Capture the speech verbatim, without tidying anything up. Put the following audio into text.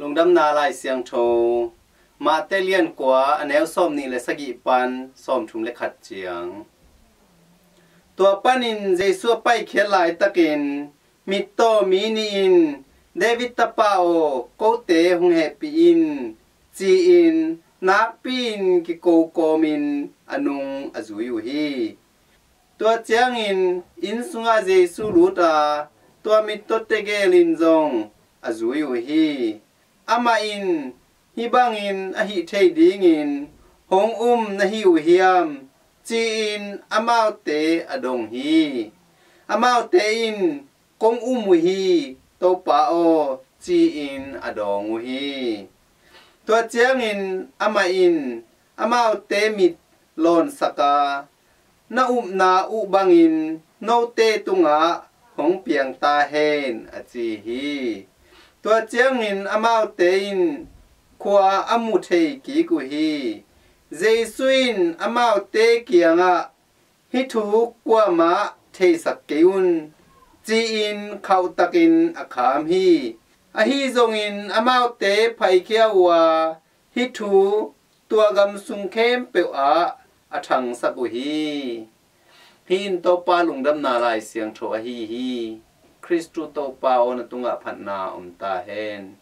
Lungdamna Lai Siangtho, Mate lian kua, a neu sawm nih le sagih pan sawm thum le khat ciang. Tua panin Jesu a paikhiat laitakin, mittaw mi nih in, David tapa aw, kote hong hehpih in, ci-in nakpi-in kiko kawmin a nung a zui uh hi. Tua ciangin inn sungah Jesu lut a, tua mittawte gelin zong a zui uh hi. Amah in, hih bangin ahih thei dingin hong um na hi uh hiam, ci-in amaute a dong hi. Amaute in, kong um uh hi, Topa aw, ci-in a dawng uh hi. Tua ciangin amah in amaute mit lawnsak a, na upna uh bangin note tungah hong piang ta hen, a ci hi. Tua ciangin amaute in khua a mu thei kik uh hi. Jesu in amaute kiangah, hih thu kuamah theisak kei un, ci-in khauhtakin a kham hi. Ahi zongin amaute phaikhia uh a, hih thu tua gam sung khempeuh ah a thangsak uh hi. Hih in Topa Lungdamna Lai Siangtho ahi hi. Khristu Topa aw, na tungah phatna om ta hen.